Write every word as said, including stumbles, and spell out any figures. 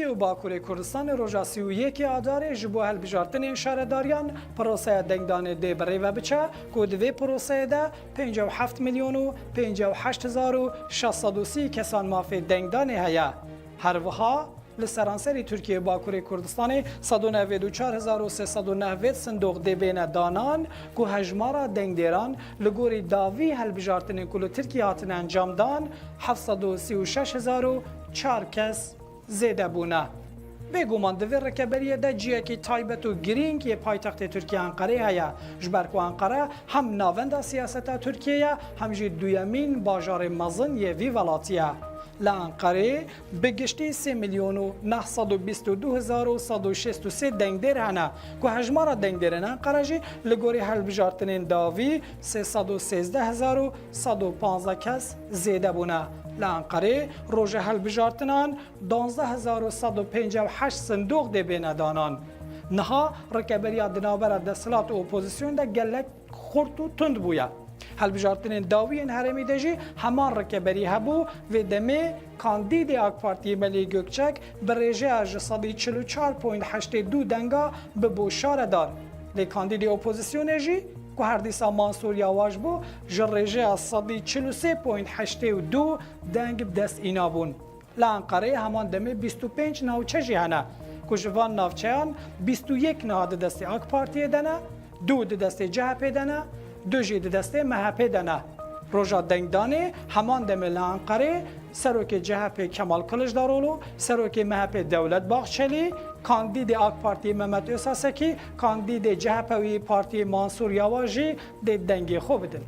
û Bakurê Kurdistanê roja sî û yekê Adarê ji bo hilbijartinên şaredariyan proseya dengdanê dê bi rê ve biçe ku di vê proseyê de pêncî û heft milyon û pêncî û heşt hezar û şeş sed û sî kesan mafê dengdanê heye. Her wiha li seranserî Tirkiyê û Bakurê Kurdistanê sed û newêd û çar hezar û sê sed û newêd sindoq dê bêne danan ku hejmara dengdêran li gorî dawî hilbijartinên ku li Tirkiyê hatine encamdan heft sed û sî û şeş hezar û çar kes zêde bûne. Bêguman di vê rêveberiyê de cihekî taybet û girîng yê paytextê Tirkiyê Enqerê heye, ji ber ku Enqere hem navenda siyaseta Tirkiyê ye, hem jî duyemîn bajarê mezin yê vî welatî ye. Li Enqerê bi giştî sê milyon û neh sed û bîst û du hezar û sed û şêst û sê dengdêr hene, ku hejmara dengdêrên Enqere jî li gorî hilbijartinên dawî sê sed û sêzdeh hezar û sed û panzdeh kes zêde bûne. Li Enqerê roja hilbijartinan duwazdeh hezar û sed û pêncî û heşt sindoq dê bêne danan. Niha rêveberiya di navbera desthilat û opozîsyon de gelek xurt û tund bûye. Hilbijartinên dawî yên herêmî de jî heman rêveberî hebû, vê demê kandîdê AK Partiyê Melîh Gökçek bi rêjeya ji sedî çil û çar point heştê du denga bibû şaredar. Lê kandîdê opozîsyonê jî ku her dîsa Mansûr Yawaş bû, ji rêjeya sedî çil û sê point heştê û du deng bi dest îna bûn. Li Enqereyê heman demê bîst û pênc navçe jî hene ku ji van navçeyan bîst û yek niha di destê AK Partiyê de ne, du di destê C H P de ne, du jî di destê M H P de ne. Roja dengdanê heman demê li Enqerê serokê C H P Kemal Kılıçdaroğlu, serokê M H P Devlet Bahçeli, kandîdê AK Partiyê Mehmet Özasekî, kandîdê C H P û İYİ Partiyê Mansûr Yawaş jî dê dengê xwe bidin.